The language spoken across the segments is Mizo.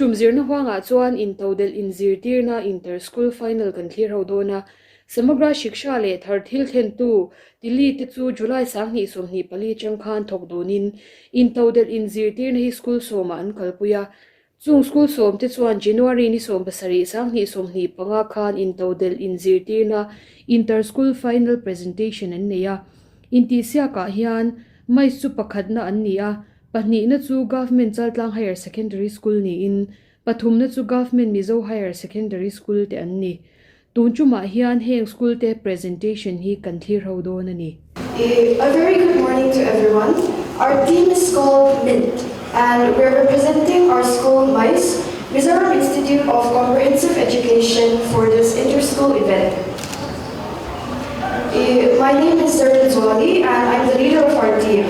tum zirna huangah chuan intodelh inzirtirna Inter School Final kan thlir ho dawn a. Samagra Shiksha leh thar thil thlentu Tili te chu July 2024 atang khan thawk dunin intodelh inzirtirna hi school sawmah an kalpui a. Chung school sawmte chuan January ni 17 2025 khan intodelh inzirtirna Inter School Final Presentation an nei a. Intihsiakah hian MICE chu pakhatna an ni a, pahnihna chu Government Chaltlang Higher Secondary School niin pathumna chu Government Mizo Higher Secondary School te an ni. Tun tumah hian heng school te presentation hi kan thlir ho dawn a ni. A very good morning to everyone. Our team is called MINT and we're representing our school MICE, Mizoram Institute of Comprehensive Education for this inter-school event. My name is Zaryn Zuali and I'm the leader of our team.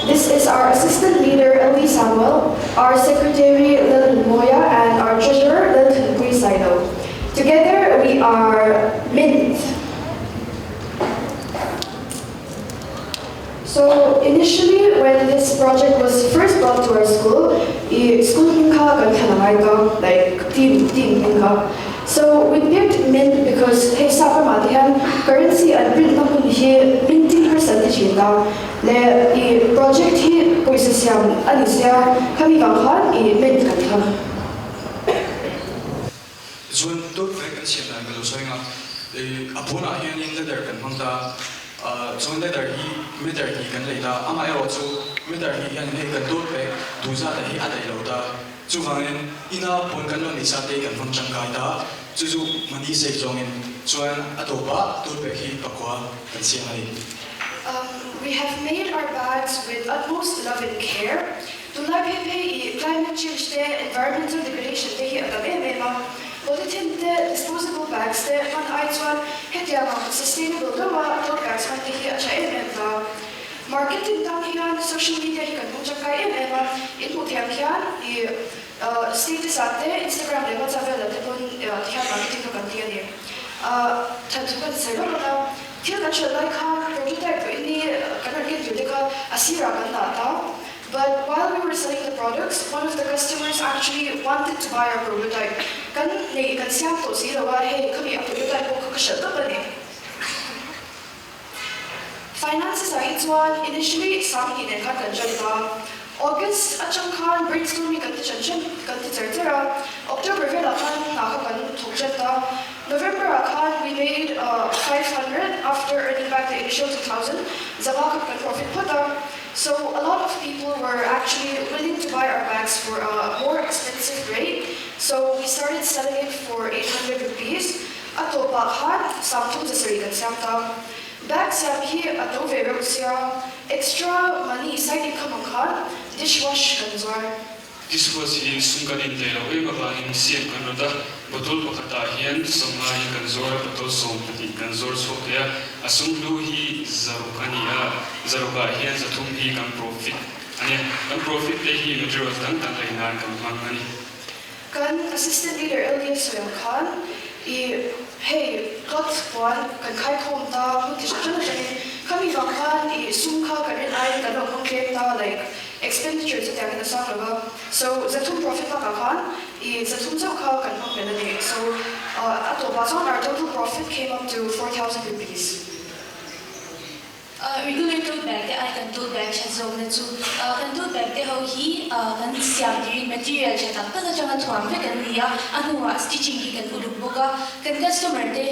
This is our assistant leader L.D. Samuel, our secretary Lil Moya and our treasurer Lil Thunpui Sailo. Together we are MINT. So initially when this project was first brought to our school, i school hming kha kan thlan a ngai ta, like team team hming kha. So we picked mint because hei sap ramah te hian currency an print na hmun hi minting person ti thin ta le i project hi pawisa siam a ni sia khami vang khan i mint kan thlang. Chuan tote bag kan siam dan ka lo sawi ang a, a pawnah hianin leather kan hmang ta a, chuan leather hi meter hnih kan lei ta, amaherawh chu meter hnih hian hei kan tote bag duh zat ah hi a daih lo ta, chuvangin ina pawn kan rawn neih te kan hmang tangkai ta, chu chu money save zawngin chuan a tawpah tote bag hi pakua kan siam a ni. We have made our bags with utmost love and care. Tunlai phei phei i climate change te, environmental degradation te hi a tam em em a. Polythene te, disposable bags te hman ai chuan hetiang ang sustainable deuha tote bags hman te hi a tha em em ta. Marketing tan hian social media hi kan hmang tangkai em em a, in hmuh thiam hian i status ah te, Instagram leh WhatsApp velah te pawn tihian marketing kha kan ti a ni. Than chu kan sawi rawk rawk a, thil kan hralh lai khan prototype pawhin i kan rawn ken tur te kha a sirah kan dah ta. But while we were selling the products, one of the customers actually wanted to buy our prototype. Kan nei kan siam tawh si lo a, hei khami a prototype pawh kha ka hralh tawp a ni. Finances ah hi chuan initially 2000 nen khan kan ṭan ta. August atang khan brainstorming kan ti ṭan ṭan kan ti cher cher a, October velah khan hna kha kan thawk ṭan ta. November ah khan we made 500 after earning back the initial 2000, zanga kha kan profit phawt a. So a lot of people were actually willing to buy our bags for a more expensive rate, so we started selling it for 800 rupees. A tawpah khan 3700 kan siam ta. Bag siam hi a to ve reuh sia, extra money side income ang khan dishwash kan zuar. Dishwash hi sum kan indaih loh em avangin siam kan rawt a, bottle pakhatah hian sawmnga hi kan zuar a, bottle 12 kan zuar chhuak thei a, a sum hlu hi zaruk a ni a, zarukah hian 300 hi kan profit a nia, kan profit te hi materials dang dang lei nan kan hmang a ni. Kan Assistant Leader LDS sawi ang khan i hei cloth puan kan khai khawm ta hmun ti hran hran atangin khami vang khan i sum kha kan rin aiin kan lo hmang tlem ta like expenditure chu tiangin a sang lo va so 300 profit bakah khan i 300 chauh kha kan hmang hmel a ni so a tawpah chuan our total profit came up to 4000 rupees. Regular tote bag te ai kan tote bag that zawkna chu kan tote bag te ho hi kan siam tirin material tha tak tak atanga thuam vek an ni a, a hnuah stitching hi kan uluk bawk a, kan customer te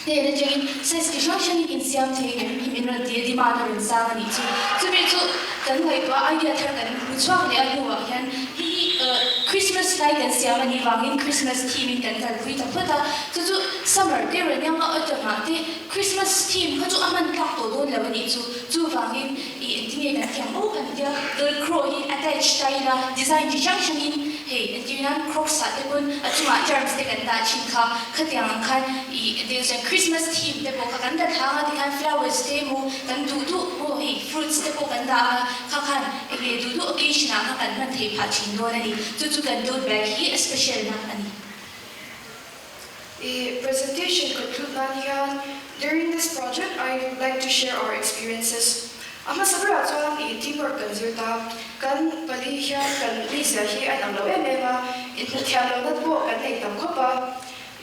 hnen atangin size chi hrang hrangin insiam thei em hi min rawn ti a, demand a rawn sang a nih chu. Chumi chu kan ngaihtuah idea thar kan hmu chhuak leh a hnuah hian hei hi Christmas lai kan siam a nih vangin Christmas theme in kan kalpui ta phawt a, chu chu summer te rawn ianga autumn ah te Christmas theme kha chu a hman tlak tawh dawn lo a nih chu. Chuvangin i engtinge kan thiam aw kan tia velcro hi attach ta ila design chi hrang hrangin hei entir nan crocs ah te pawn a chungah charms te kan dah thin kha khatiang ang khan i entir chuan Christmas theme te pawh kha kan dah thang a tikhan flowers te emaw kan duh duh maw hei fruits te pawh kan dah a kha khan enge duh duh occasion ah kha kan hman theih phah thin dawn a ni. Chu chu kan tote bag hi a special na a ni. I presentation conclude nan hian during this project I like to share our experiences. A hmasa berah chuan i teamwork kan zir ta. Kan pali hian kan mizia hi a inang lo em em a. Inhmuhthiam lohna pawh kan nei tam khawp a.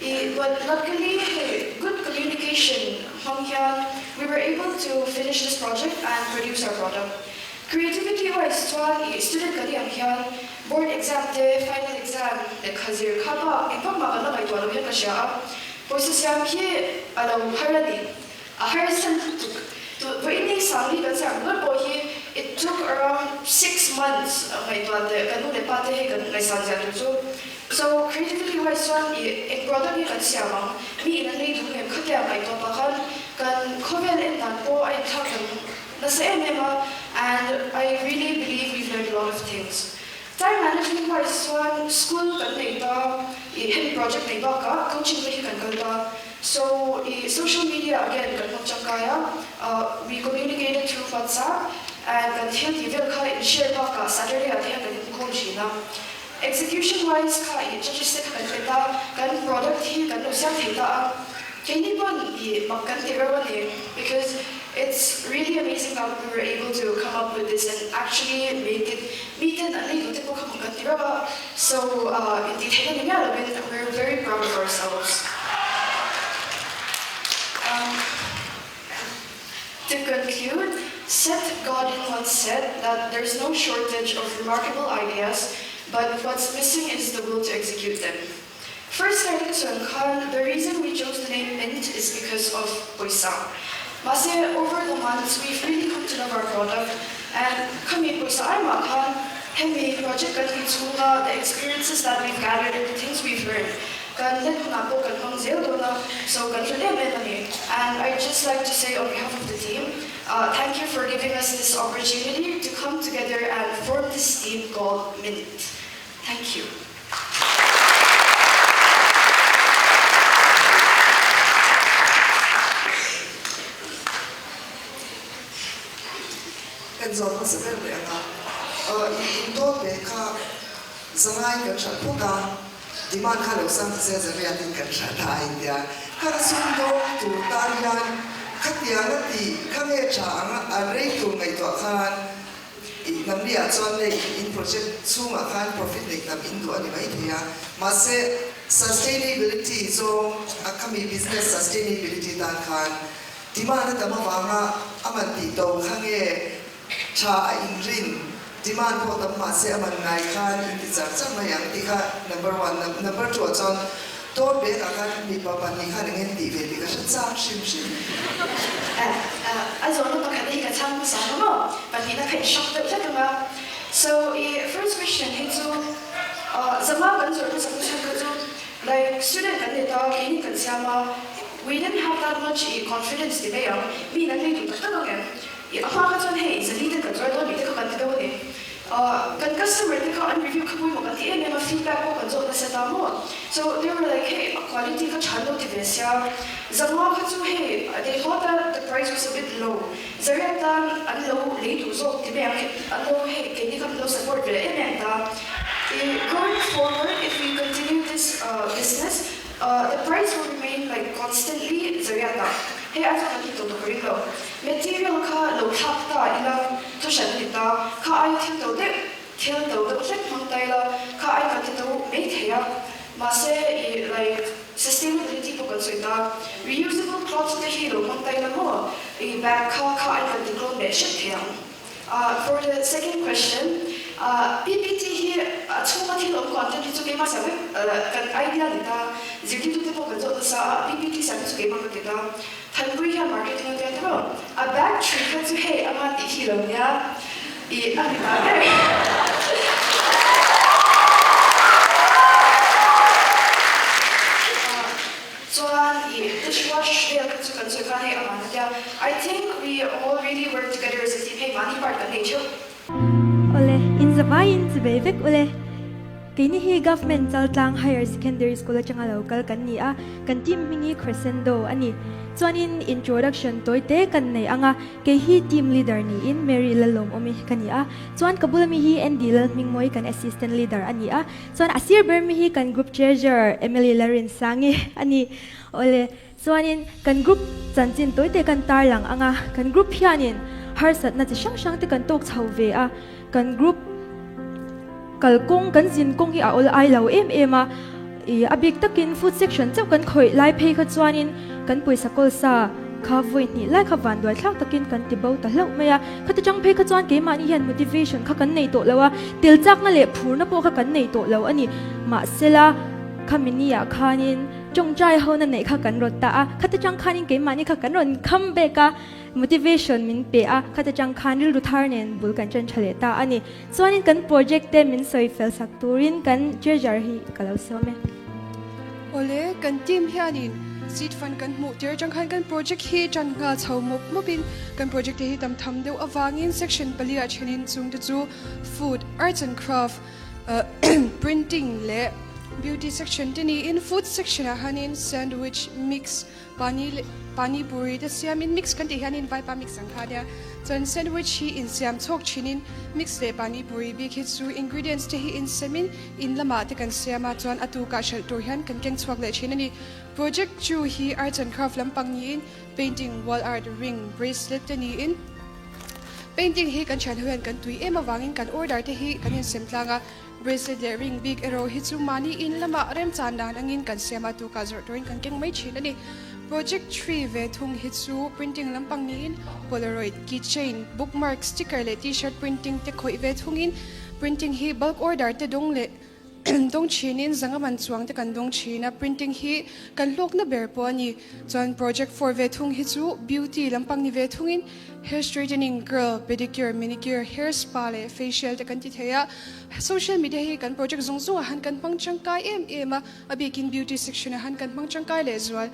I but luckily hei good communication hmang hian we were able to finish this project and produce our product. Creativity wise chuan i student kan iang hian board exam te final exam lehkha zir kha bak engvak mah kan la ngaihtuah lo hian ka hria a. Pawisa siam hi a lo har a ni. A harsan lutuk. Tu vawiin ni sangli kan siam ringawt pawh hi it took around 6 months ngaihtuah teh kan nu leh pa te hei kan ngaihsan ziah tur chu. So creativity wise chuan i eng product nge kan siam ang, mi in an lei duh ngem khatia ngaihtuah pah khan kan khawvel en dan pawh a inthlak dang nasa em em a and I really believe we've learned a lot of things. Time management wise chuan school kan nei ta i hemi project nei bakah coaching te hi kan kal ta. So i social media again kan hmang tangkai a, we communicated through WhatsApp and kan thil tih vel kha in share bakah Saturday ah te hian kan inkhawm thin a. Execution wise kha i judges te kha kan pe ta, kan product hi kan lo siam thei ta a. Keini pawn i mak kan ti reuh a ni because it's really amazing that we were able to come up with this and actually make it mi ten an lei duh te pawh kha mak kan ti reuh a. So intih theihna ni miah lovin we're very proud of ourselves. To conclude, Seth Godin once said that there's no shortage of remarkable ideas, but what's missing is the will to execute them. First starting chuan khan, the reason we chose the name Mint is because of pawisa. Mahse, over the months, we've really come to love our product and khami pawisa ai mah khan hemi project kan tih chhunga the experiences that we've gathered and the things we've learned kan let hunah pawh kan hmang zel dawn a, so kan hlut em em a ni. And I'd just like to say on behalf of the team, thank you for giving us this opportunity to come together and form this team called Mint. Thank you. Kan zawm hmasa ber leh ang a, i indawt ve kha zangai kan hralh phawt a, demand kha lo sang ta se zariatin kan hralh ta a intia. Kha sum dawng tur tan hian khatiang a tih kha nge tha ang a rei tur ngaihtuah khan I hnamli ah chuan lei in project chhungah khan profit neih tam in duh a ni maithei a, mahse sustainability zawng a khami business sustainability tan khan demand a tam avanga a man tih to kha nge tha a inrin, demand pawh tam mahse a man ngai khan in ti char char mai ang tih kha number one, number two ah chuan Tote bag ah khan mipa pahnih khan eng nge tih ve tih ka hre chak hrim hrim. A zawhna pakhat hi ka chhang hmasa ang maw? Pahnihna kha i shock deuh hlek ang a. So i first question hi chu zama kan zawrh hmasak na chhan kha chu like student kan ni ta keini kan siam a we didn't have that much i confidence ti mai ang mi in an lei duh tak tak ang em? I a hma kha chuan hei zali te kan zuar dawn tih te kha kan ti deuh a ni. Kan customer te kha an review kha pawimawh kan ti em em a, feedback pawh kan zawt nasa ta maw. So they were like hei a quality kha tha lo ti ve sia, zanga kha chu hei they thought that the price was a bit low, zariat tan an lo lei duh zawk ti mai ang an lo hei keini kha min lo support ve em em ta. Going forward if we continue this business The price will remain like constantly zariat ah hei a chuan an ti tawh ka ring lo. Material kha lo thlak ta ila thu hran a ni ta, kha ai thil to deuh thil to deuh hlek hmang ta ila kha ai kan ti to mai thei a. Mahse i like sustainability pawh kan sawi ta, reusable cloth te hi lo hmang ta ila maw i bag kha kha ai kan ti clone leh hrep thei ang. For the second question, PPT hi a chhunga thil awm content hi chu keimah siam vek kan idea ni ta, zirtirtute pawh kan zawt nasa a, PPT siam hi chu keimah ka ti ta. Thanpui hian marketing a tia tawh. A bag thui kha chu hei ama tih hi lo nia i a ni ta ber. Chuan i dishwash vel kha chu kan sawi khan hei a man a tia, I think we all really work together as a team, hei mahni part kan nei theuh. Awle, in zavaiin chi bei vek ule. Keini hi Government Chaltlang Higher Secondary School atanga lo kal kan ni a, kan team hming hi Crescendo a ni. Chuanin introduction tawi te kan nei ang a, kei hi team leader niin Mary Lalawmawmi ka ni a, chuan ka bula mi hi Andy Lalhmingmawi kan assistant leader a ni a, Chuan a sir ber mi hi kan group treasurer Emily Larinsangi a ni. Awle, chuanin kan group chanchin tawite kan tarlang ang a, kan group hianin harsatna chi hrang hrang te kan tawk chho ve a, kan group. Kalkawng kan zin kawng hi a awl ai lo em em a, ih a bik takin food section chauh kan khawih lai phei kha chuanin kan pawisa kawl sa kha vawi hnih lai kha vanduai thlak takin kan ti bo ta hlauh mai a. Khati chang phei kha chuan keimahni hian motivation kha kan nei tawh lo a, tel chakna leh phurna pawh kha kan nei tawh lo a ni. Mahsela khami ni ah khanin tawngtai hona neih kha kan rawt ta a, khati chang khanin keimahni kha kan rawn kham bek a, motivation min pe a, khati chang khan rilru thar nen bul kan chen tha leh ta a ni. Chuanin kan project te min sawi fel sak turin kan treasurer hi ka lo sawm e. Awle, kan team hianin seed fund kan hmuh tir atang khan kan project hi tan nghal chho mup mupin kan project te hi tam tham deuh avangin section pali ah thenin chung te chu food, arts and craft, printing leh beauty section te niin food section ah hianin sandwich, mix, Pani leh pani puri te siamin mix kan tih hianin vaipa mix ang kha ania. Chuan sandwich hi insiam chhawk thinin mix leh pani puri bik hi chu ingredients te hi insemin in lamah te kan siam a, chuan a tukah hralh tur hian kan keng chhuak leh thin a ni. Project chu hi arts and craft lampang niin painting, wall art, ring, bracelet te niin painting hi kan thian ho hian kan tui em avangin kan order te hi kan insem tlang a. Bracelet leh ring bik erawh hi chu mahni in lamah remchan dan angin kan siam a, tukah zawrh turin kan keng mai thin a ni. Project tree ve thung hi chu printing lampang niin Polaroid, keychain, bookmark, sticker leh t-shirt printing te khawih ve thungin printing hi bulk order te dawng leh dawng thinin zanga man chuang te kan dawng thin a, printing hi kan hlawkna ber pawh a ni. Chuan project 4 ve thung hi chu beauty lampang ni ve thungin hair straightening, curl, pedicure, manicure, hair spa leh facial te kan ti thei a. Social media hi kan project zawng zawngah han kan hmang tangkai em em a, a bikin beauty section ah han kan hmang tangkai leh zual.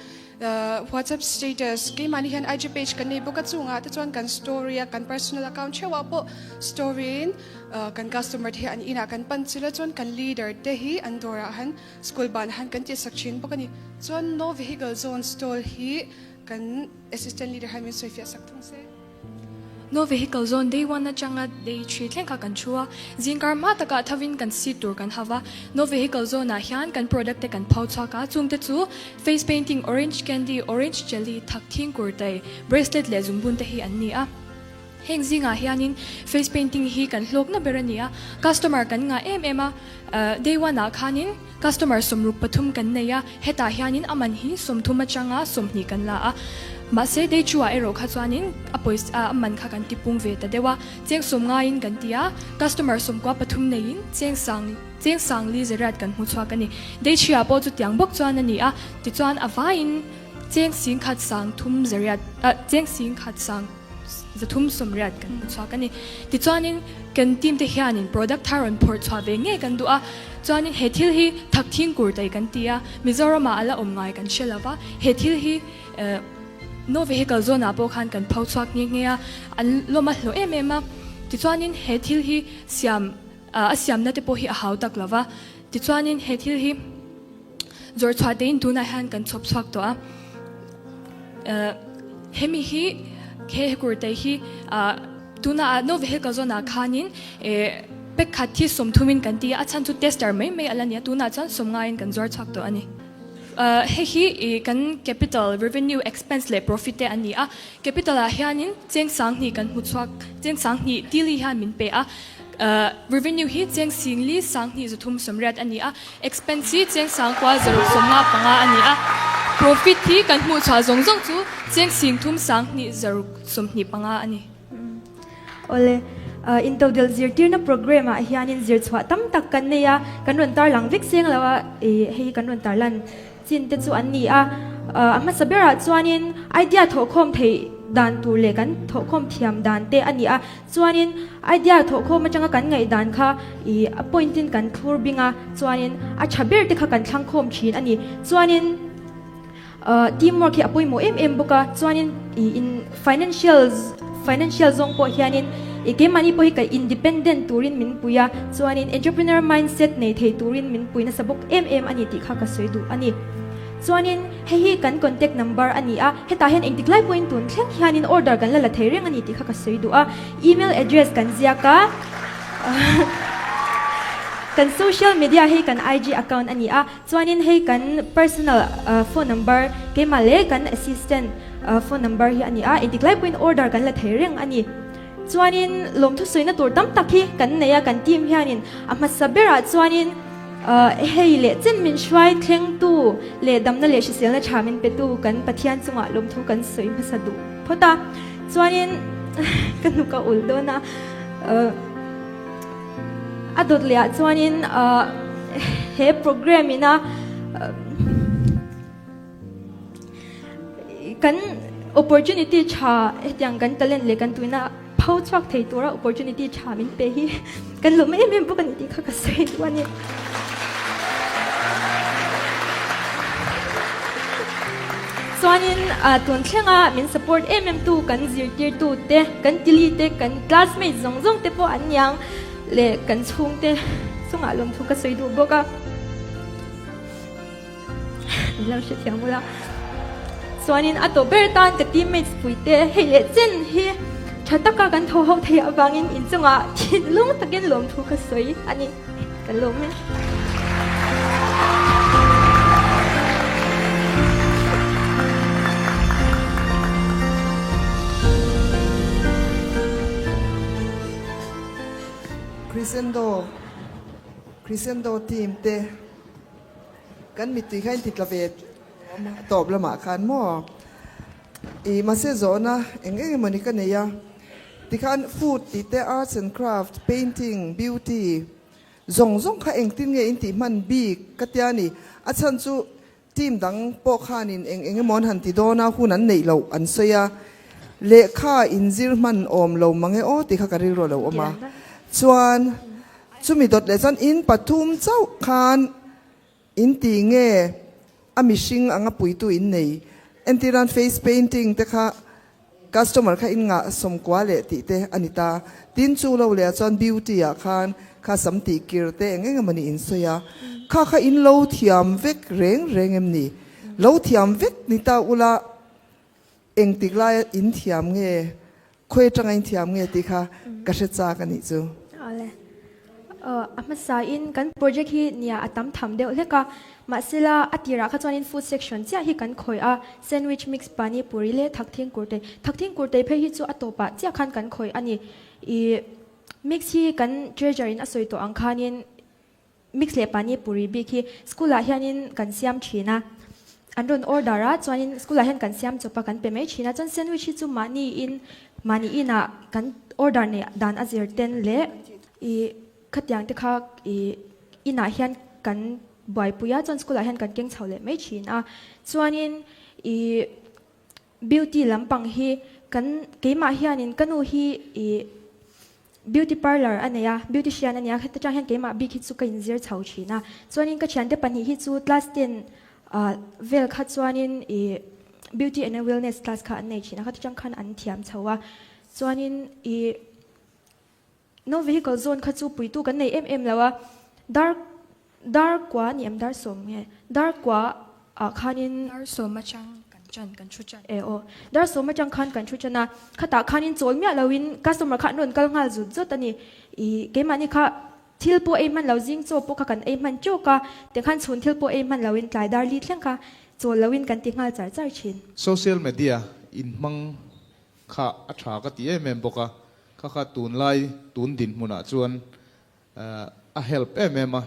WhatsApp status, keimahni hian IG page kan nei bawk a, chungah te chuan kan story a, kan personal account theuhah pawh story in kan customer te hi an inah kan pan chilh a, chuan kan leader te hi an dawrah han school banah han kan tihsak thin bawk a ni. Chuan no vehicle zone stall hi kan assistant leader hian min sawifiah sak thung se. No vehicle zone day one atanga day 3 thleng kha kan thu a, zingkar hma takah thovin kan seat tur kan hauh a. No vehicle zone ah hian kan product te kan pho chhuak a, chungte chu face painting, orange candy, orange jelly, thak thing kurtai, bracelet leh zungbun te hi an ni a. Heng zingah hianin face painting hi kan hlawkna ber a ni a, customer kan ngah em em a, day one ah khanin customer 63 kan nei a, hetah hianin a man hi 30 atanga 20 kan la a, mahse day two ah erawh kha chuanin a pawisa a man kha kan tipung ve ta deuh a, cheng sawm ngaiin kan ti a, customer 93 neiin cheng sang cheng sang li zariat kan hmu chhuak a ni. Day three ah pawh chutiang bawk chuan a ni a, tichuan a vaiin cheng singkhat sang thum zariat cheng singkhat sang. 380 kan hmu chhuak a ni. Tichuanin kan team te hianin product thar rawn phawrh chhuah ve ngei kan duh a, chuanin he thil hi thak thing kur tai kan ti a, Mizoramah a la awm ngai kan hre lo va, he thil hi no vehicle zone ah pawh khan kan pho chhuak nghe nghe a, an lawm a hlawh em em a, tichuanin he thil hi siam a siamna te pawh hi a hau tak lo va, tichuanin he thil hi zawrh chhuah tein tunah hian kan chhawp chhuak tawh a. Hemi hi he kurtai hi tuna no vehicle zone ah khanin pack khat hi 30 in kan ti a, a chhan chu tester mai mai a la ni a, tunah chuan 50 in kan zuar chhuak tawh a ni. Hei hi kan capital, revenue, expense leh profit te a ni a, capital ah hianin cheng 2000 kan hmu chhuak, cheng 2000 tili hian min pe a, revenue hi cheng 10,000 2,380 a ni a, Expense hi cheng 9,655 a ni a, profit hi kan hmuh chhuah zawng zawng chu cheng 3,225 a ni. Awle, intodelh zirtirna program ah hianin zir chhuah tam tak kan nei a, kan rawn tarlang vek seng lo a, hei hi kan rawn tarlan chin te chu an ni a. A hmasa berah chuanin idea thawhkhawm theih dan tur leh kan thawhkhawm thiam dan te a ni a, Chuanin idea thawhkhawm atanga kan ngaihdan kha ih a point in kan thlur bing a, chuanin a tha ber te kha kan thlang khawm thin a ni. Chuanin ah teamwork hi a pawimawh em em bawk a, chuanin ih in financial financial zawng pawh hianin ih keimahni pawh hi ka independent turin min pui a, chuanin entrepreneur mindset nei thei turin min pui nasa bawk em em a ni tih kha ka sawi duh a ni. Chuanin hei hi kan contact number a ni a, hetah hian engtik lai pawhin tun thleng hianin order kan la la thei reng a ni tih kha ka sawi duh a. Email address kan ziak a, kan social media hei kan IG account a ni a, chuanin hei kan personal phone number keimah leh kan assistant phone number hi a ni a, engtik lai pawhin order kan la thei reng a ni. Chuanin lawmthu suina tur tam tak hi kan nei a, kan team hianin a hmasa berah chuanin hei leh chen min hruai thlengtu leh damna leh hriselna tha min petu kan Pathian chungah lawmthu kan sawi hmasa duh phawt a. Chuanin ka hnuk a ul dawn a, a dawt leh ah chuanin he program ina Kan opportunity tha hetiang kan talent leh kan tuina pho chhuak thei tura opportunity tha min pe hi kan lawm em em bawk a ni tih kha ka sawi duh a ni. Chuanin tun thlenga min support em em tu kan zirtirtu te, kan tili te, kan classmate zawng zawng te pawh an niang leh kan chhungte chungah lawmthu ka sawi duh bawk a. Lo hrethiam ula. Chuanin a tawh ber tan ka teammates puite hei leh chen hi tha taka kan tho ho thei avangin inchungah thinlung takin lawmthu ka sawi a ni. Ka lawm e. Crescendo Crescendo team te. Kan mittui kha inti tla ve tawp lamah khan maw i mahse zawhna eng eng emawni ka nei a tikhan food tih te arts and craft painting beauty zawng zawng kha engtin nge intih hman bik ka tia ni a chhan chu team dang pawh khanin eng eng emaw an han ti dawn a hun an neih loh an sawi a lehkha inzir hman awm lo mang e aw tih kha ka rilru a lo awm a chuan Chumi dawt leh chuan in pathum chauh khan in ti nge a mihring anga puitu in nei? Entirnan face painting te kha customer kha in ngah sawmkua leh tih te a ni ta. Tin chu lo leh ah chuan beauty ah khan kha sam tih kir te eng eng emawni in sawi a. Kha kha in lo thiam vek reng reng em ni? Lo thiam vek ni ta ula engtik laia in thiam nge? Khawi atanga in thiam nge tih kha ka hre chak a nih chu. Awle. A hmasa in kan project hi nia a tam tham deuh hlek a, mahsela a tirah kha chuanin food section chiah hi kan khawih a, sandwich mix pani puri leh thakthing kurtei. Thakthing kurtei phei hi chu a tawpah chiah khan kan khawih a ni. Ih mix hi kan treasure in a sawi tawh ang khanin Mix leh pani puri bik hi school ah hianin kan siam thin a, an rawn order a, chuanin school ah hian kan siam chawp a, kan pe mai thin a, chuan sandwich hi chu mahni in mahni inah kan order neih dan a zir ten leh ih khatiang te kha ih inah hian kan buaipui a, chuan school ah hian kan keng chho leh mai thin a, chuanin ih beauty lampang hi kan keimah hianin ka nu hi ih. Beauty parlour a nei a, beautician a nia, heta tang hian keimah bik hi chu ka inzir chho thin a. Chuanin ka thiante pahnih hi chu class 10 vel kha chuanin ih beauty and wellness class kha an nei thin a, khata tang khan an thiam chho a. Chuanin ih no vehicle zone kha chu puitu kan nei em em lo a, dar dar kua ni em dar sawm nge dar kua ah khanin Dar sawm atang kan chan kan thu chan. E aw dar sawm atang khan kan thu chan a, khatah khanin chawl miah loin customer kha an rawn kal nghal zut zut a ni. Ih keimahni kha thil pawh ei hman lo zing chaw pawh kha kan ei hman teuh a, tikhan chhun thil pawh ei hman loin tlai dar li thleng kha chawl loin kan ti nghal char char thin. Social media in hmang kha a tha ka ti em em bawk a, kha kha tunlai tun dinhmunah chuan A help em em a,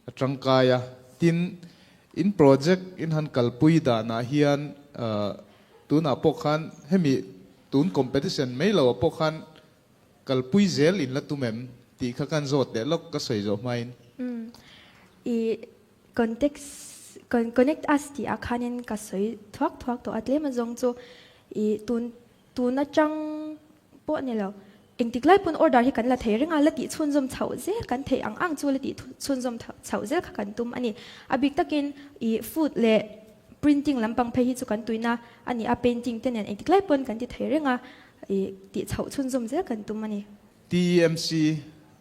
a tangkai a. Tin, in project in han kalpui danah hian tunah pawh khan hemi tun competition mai loah pawh khan kalpui zel in la tum em tih kha kan zawt leh lawk ka sawi zawh hmain. I context connect us tih ah khanin ka sawi thuak thuak tawh a, tlem azawng chu i tun Tun atang pawh ni lo, engtik lai pawn order hi kan la thei reng a, la tih chhunzawm chhoh zel kan theih ang ang chu la tih chhunzawm chhoh zel kha kan tum a ni. A bik takin ih food leh printing lampang phei hi chu kan tuina a ni a, painting te nen engtik lai pawn kan ti thei reng a, ih tih chhoh chhunzawm zel kan tum a ni. TEMC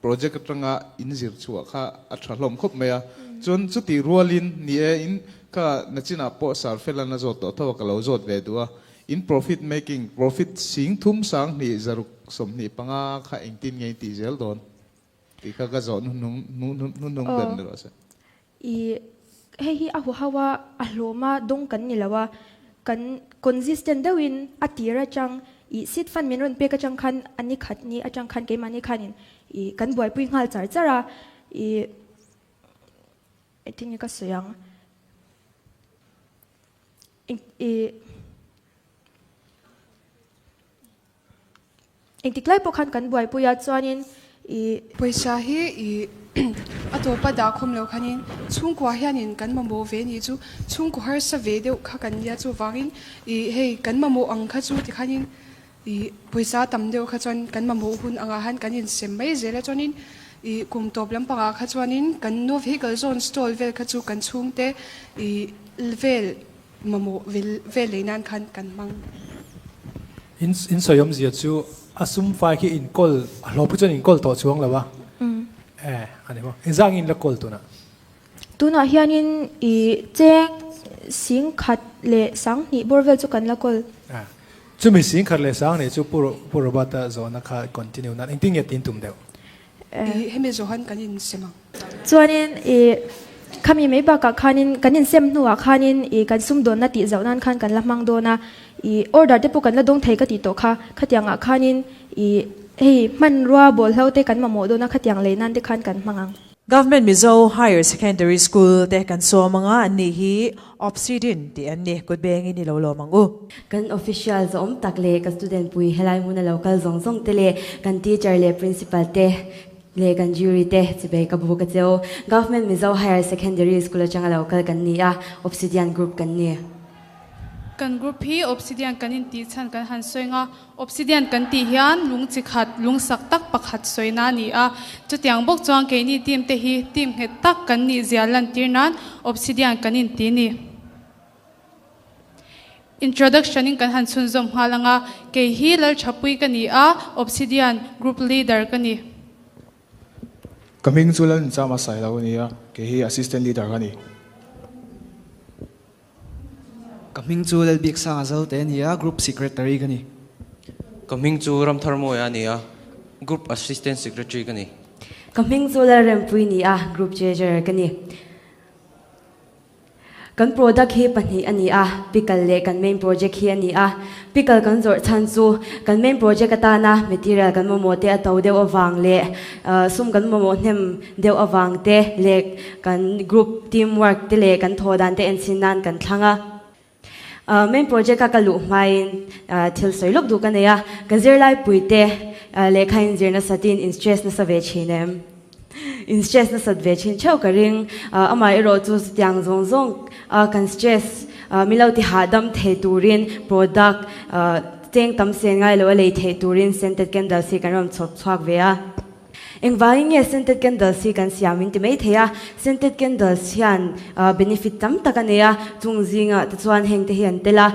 project atanga in zir chhuah kha a tha hlawm khawp mai a, chuan chutih rualin ni e in kha nachinah pawh Sarfelan a zawt tawh tho a ka lo zawt ve duh a, in profit making profit sing thum sang hnih zaruk 25 kha engtin nge in tih zel dawn tih kha ka zawh hnuhnung hnuhnung ber ni rawh se. I hei hi a huhau a, a hlawm a dawng kan ni lo a, kan consistent deuhin a tir atang. I seed fund min rawn pek atang khan a ni khat ni atang khan keimahni khanin i kan buaipui nghal char char a, i engtin nge ka sawi ang i engtik lai pawh khan kan buaipui a chuanin i. Pawisa hi i a tawpa dah khawm lo khanin chhungkua hianin kan mamawh ve ni chu chhungkaw harsa ve deuh kha kan nia chuvangin i hei kan mamawh ang kha chu tikhanin i pawisa tam deuh kha chuan kan mamawh hun angah han kan insem mai zel a chuanin i kum tawp lampangah kha chuanin kan no vehicle zawn stall vel kha chu kan chhungte i vel Mamawh vel lei nan khan kan hmang. In in sawi awmzia chu a sum fai khi in kawl a hlawh pawh chuan in kawl tawh chuang lo a. Eh a ni maw. Engzah nge in la kawl tunah? Tunah hianin i cheng sing khat leh sanghnih bawr vel chu kan la kawl. Eh chumi sing khat leh sanghnih chu Pu Pu Robert-a zawhna kha continue nan engtin nge tin tum deuh? I hemi zawhan kan insem ang. Chuanin i khami mai bakah khanin kan insem hnuah khanin i kan sumdawnna tih zauh nan khan kan la hmang dawn a, i order te pawh kan la dawng thei ka tih tawh kha, khatiangah khanin i hei hmanrua bawlhlo te kan mamawh dawn a khatiang lei nan te khan kan hmang ang. Government Mizo Higher Secondary School te kan sawm anga an nih hi Obsidian tih an ni, kut bengin i lo lawm ang u. Kan official zawm tak leh ka student pui helai hmuna lo kal zawng zawng te leh kan teacher leh principal te leh kan jury te chibei ka bu ka cheu. Government Mizo Higher Secondary School atanga lo kal kan ni a, Obsidian group kan ni. Kan group hi Obsidian kan intih chhan kan han sawi nga, Obsidian kan tih hian lung chi khat, lung sak tak pakhat sawina a ni a. Chutiang bawk chuan keini team te hi team nghet tak kan nih zia lantir nan Obsidian kan inti ni. Introduction in kan han chhunzawm nghal ang a, kei hi Lalthapui ka ni a, Obsidian group leader ka ni. Ka hming chu Lalnchama Sailo a ni a, kei hi assistant leader ka ni. Ka hming chu Lalbiaksanga Zalte a ni a, Group Secretary ka ni. Ka hming chu Ramtharmawia a ni a, Group Assistant Secretary ka ni. Ka hming chu Lalrempuii ni a, Group Treasurer ka ni. Kan product hi pahnih a ni a, pickle leh kan main project hi a ni a. Pickle kan zawrh chhan chu kan main project atana material kan mamawh te a to deuh avang leh sum kan mamawh hnem deuh avang te leh kan group team work te leh kan thaw dan te enchhin nan kan thlang a. Main project a ka luh hmain thil sawi lawk duh ka nei a, ka zirlaipui te lehkha inzir nasatin in stress nasa ve thin em? In stress nasat ve thin theuh ka ring. Amaherawh chu chutiang zawng zawng kan stress min lo ti hahdam thei turin product cheng tam sen ngai lo a lei theih turin scented candles hi kan rawn chhawp chhuak ve a. Engvangin nge scented candles hi kan siam in ti mai thei a, scented candles hian benefit tam tak a nei a, chung zingah te chuan heng te hi an tel a,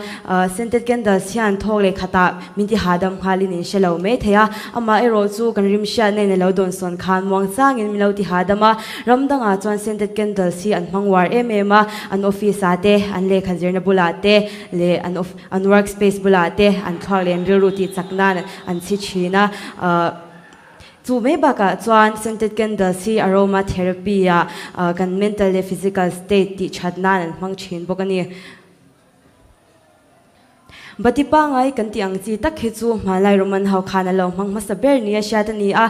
scented candles hian thawk leh khatah min ti hahdam nghalin in hre lo mai thei a, amaherawh chu kan rim hriatna in a lo dawnsawn khan muang changin min lo ti hahdam a, ram dangah chuan scented candles hi an hmang uar em em a, an office ah te, an lehkha zirna bulah te leh an an work space bulah te an thluak leh an rilru tih chak nan an chhi thin a. Chu mai bakah chuan scented candles hi aroma therapy ah kan mental leh physical state tih that nan an hmang thin bawk a ni. Bati pangai kan tih ang chi tak hi chu hmanlai Roman ho khan an lo hmang hmasa ber nia hriat a ni a.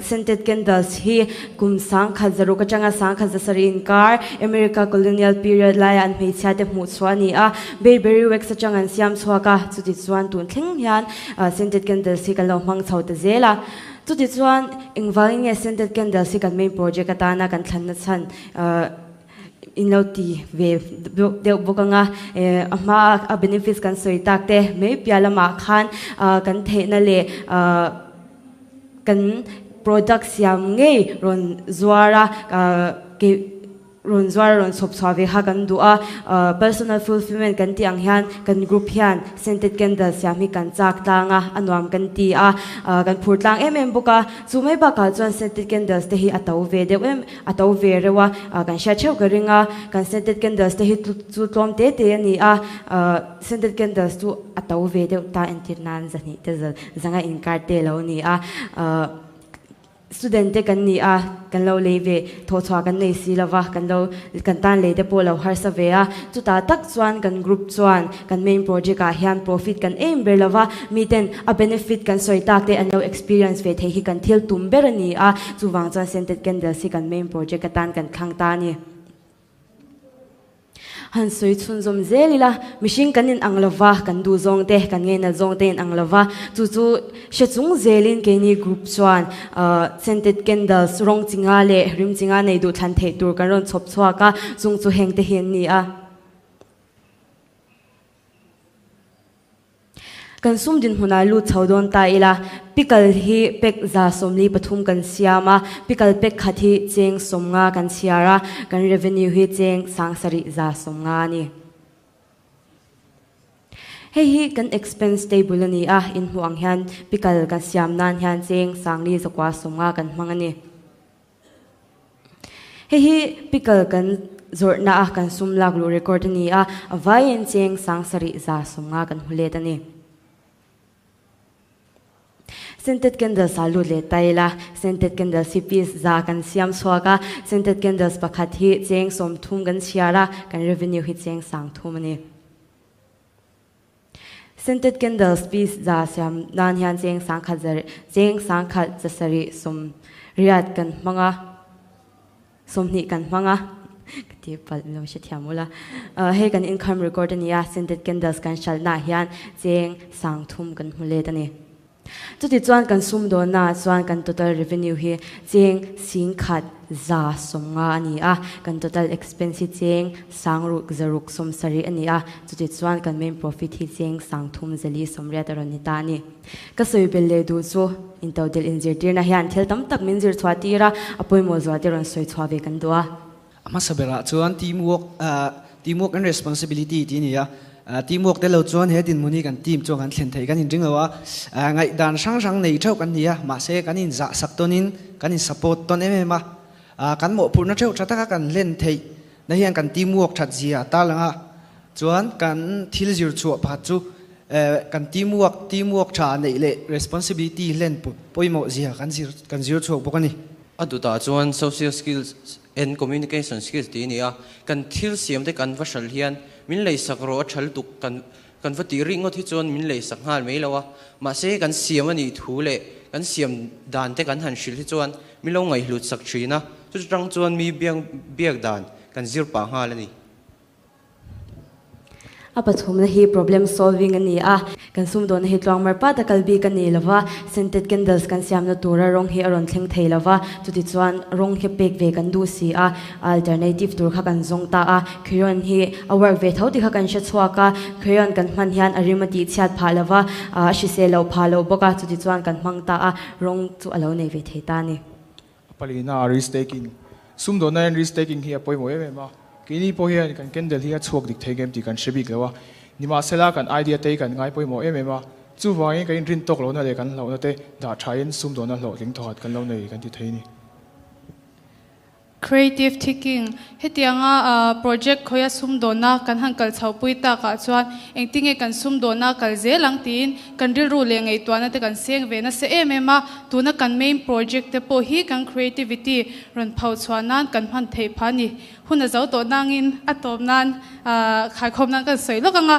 Scented candles hi kum sangkhat zaruk atanga sangkhat zasarih inkar America colonial period laia an hmeichhia te hmuh chhuah a ni a. Bayberry wax atang an siam chhuak a, chuti chuan tun thleng hian Scented candles hi kan lo hmang chho ta zel a. Chuti chuan engvangin nge scented candles hi kan main project atana kan thlanna chhan in lo ti ve deuh bawk ang a. A hma a benefits kan sawi tak te mai piah lamah khan kan theihna leh kan product siam ngei rawn zuar a Rawn zuar a rawn chhawp chhuah ve kha kan duh a, personal fulfilment kan tih ang hian kan group hian scented candle siam hi kan chak tlang a, a nuam kan ti a, kan phur tlang em em bawk a. Chu mai bakah chuan scented candles te hi a to ve deuh em, a to ve reuh a, kan hriat theuh ka ring a, kan scented candles te hi chu tlawm te te a ni a, scented candles chu a to ve deuh ta entir nan zahnih te zanga inkar te lo ni a. Student te kan ni a, kan lo lei ve, thawhchhuah kan nei si lova, kan lo kan tan lei te pawh lo harsa ve a. Chutah tak chuan kan group chuan kan main project ah hian profit kan em ber lova, miten a benefit kan sawi tak te an lo experience ve thei hi kan thil tum ber a ni a, chuvang chuan Scented Candles hi kan main project atan kan thlang ta a ni. Han sawi chhunzawm zel ila, mihring kan inang lova, kan duh zawng te, kan ngeinat zawng te inang lova, chu chu hre chung zelin keini group chuan scented candles rawng chi nga leh rim chi nga nei duh thlan theih tur kan rawn chhawp chhuak a, chung chu heng te hi an ni a. Kan sum dinhmunah lut chho dawn ta ila, pickle hi pack 143 kan siam a, pickle pack khat hi cheng 50 kan chhiar a, kan revenue hi cheng 7,150 a ni. Hei hi kan expense table a ni a, inhmuh ang hian pickle kan siam nan hian cheng 4,950 kan hmang a ni. Hei hi pickle kan zawrhna a kan sum lak luh record a ni a, a vaiin cheng 7,150 kan hmu let a ni. Scented candles ah lut leh ta ila, scented candles hi piece za kan siam chhuak a, scented candles pakhat hi cheng 30 kan chhiar a, kan revenue hi cheng 30 a ni. Scented candles piece za siam nan hian cheng 1000 za cheng 1780 kan hmang a, 20 kan hmang a, ka ti palh lo hrethiam ula. Hei kan income record a ni a, scented candles kan hralhnaah hian cheng 30 kan hmu let a ni. Chutichuan kan sumdawnnaah chuan kan total revenue hi cheng 1,150 a ni a, kan total expense hi cheng 6,670 a ni a, chutichuan kan main profit hi cheng 3,480 a rawn ni ta a ni. Ka sawi bel leh duh chu intodelh inzirtirna hian thil tam tak min zir chhuah tir a, a pawimawh zual te rawn sawi chhuah ve kan duh a. A hmasa berah chuan teamwork, teamwork and responsibility tih a ni a. Teamwork te lo chuan he dinhmun hi kan team chuan kan thlen thei kan inring lo a. Ngaihdan hrang hrang nei theuh kan ni a, mahse kan inzahsak tawnin kan in support tawn em em a. Kan mawhphurhna theuh tha taka kan hlen theih na hian kan teamwork that zia a tarlang a. Chuan kan thil zir chhuah pakhat chu kan teamwork, teamwork tha neih leh responsibility hlen pawimawh zia kan zir kan zir chhuak bawk a ni. A dutah chuan social skills and communication skills tih a ni a, kan thil siam te kan va hral hian min leisak rawh a tha lutuk kan kan va tih rih ngawt hi chuan min leisak nghal mai lo a, mahse kan siam a nih thu leh kan siam dan te kan han hrilh hi chuan min lo ngaihhlut sak thin a, chu chutang chuan mi biak biak dan kan zir pah nghal a ni. A pathumna hi problem solving a ni a, kan sumdawnna hi tluangmar pat a kal bik a ni lova, scented candles kan siamna tura rawng hi a rawn thleng thei lova, chutichuan rawng hi pek ve kan duh si a, alternative tur kha kan zawng ta a, crayon hi a work ve tho tih kha kan hre chhuak a, crayon kan hman hian a rim a tih chhiat phah lova, a hrisel loh phah loh bawk a, chutichuan kan hmang ta a, rawng chu a lo nei ve thei ta a ni. A palina a risk taking. Sumdawnna hian risk taking hi a pawimawh em em a. Keini pawh hian kan candle hi a chhuak dik thei ngem tih kan hre bik lo a. Nimahsela kan idea te hi kan ngai pawimawh em em a. Chuvangin kan inrin tawk lohna leh kan hlauhna te dah thain sumdawnna hlawhtling thawkhat kan lo nei kan ti thei a ni. Creative thinking, Hetianga project khawia sumdawnna kan han kal chhohpui takah chuan engtinge kan sumdawnna kal zel ang tiin kan rilru leh ngaihtuahna te kan seng ve nasa em em a, tuna kan main project te pawh hi kan creativity rawn pho chhuah nan kan hman theih phah a ni. Hun a zo tawh nangin a tawp nan khaikhawm nan kan sawi lawk ang a,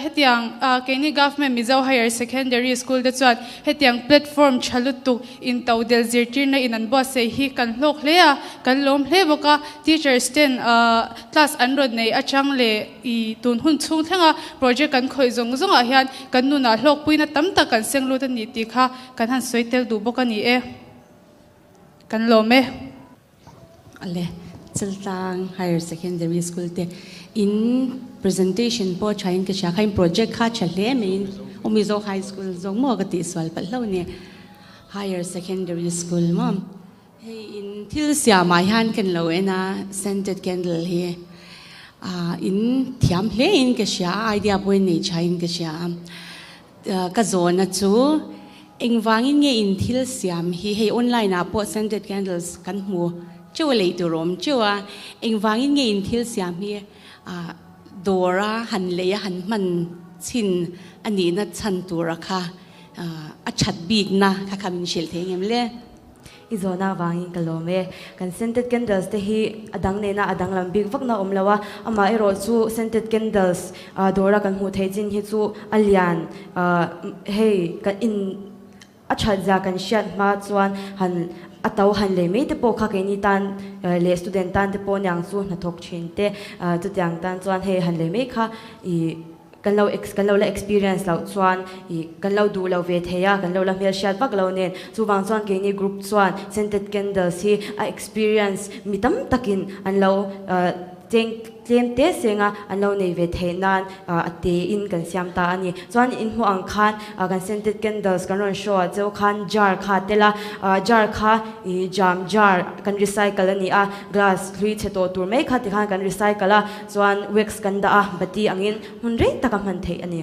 hetiang keini Government Mizo Higher Secondary School te chuan hetiang platform tha lutuk Intodelh zirtirna in an buatsaih hi kan hlawk hle a, kan lawm hle bawk a. Teachers ten class an rawn nei atang leh i tun hun chhung thlenga project kan khawih zawng zawngah hian kan nunah hlawkpuina tam tak kan seng lut a ni tih kha kan han sawi tel duh bawk a ni e. Kan lawm e. Ale, Chaltlang Higher Secondary School te in presentation pawh thain ka hria kha in project kha tha hle maiin aw Mizo High School zawk maw ka tihsual palh hlauh ni Higher Secondary School maw hei in thil siamah hian kan lo en a scented candle hi ah in thiam hle in ka hria a idea pawh in nei thain ka hria a. Ka zawhna chu engvangin nge in thil siam hi hei online ah pawh scented candles kan hmu teuh a lei tur a awm teuh a, engvangin nge in thil siam hi ah dawr a han lei a han hman chhin a nihna chhan tura kha ah a that bikna kha kha min hrilh thei ngem le? I zawhna avangin ka lawm e. Kan scented candles te hi a dang nena a danglam bik vakna awm lo a, amaherawh chu scented candles dawra kan hmuh theih chin hi chu a lian hei kan in a that zia kan hriat hma chuan han a to han lei mai te pawh kha keini tan leh student tan te pawh niang chu hnathawk thin te chutiang tan chuan hei han lei mai kha ih Kan lo kan lo la experience loh chuan ih kan lo duh lo ve thei a, kan lo la hmelhriat vak lo nen. Chuvang chuan keini group chuan scented candles hi a experience mi tam takin an lo cheng tlem te seng a, an lo nei ve theih nan a te in kan siam ta a ni. Chuan in hmuh ang khan kan scented candles kan rawn show ah cheu khan jar kha a tel a, jar kha ih jam jar kan recycle a ni a, glass hlui chhe tawh tur mai kha tikhan kan recycle a, chuan wax kan dah a, bati angin Hmun rei taka hman theih a ni.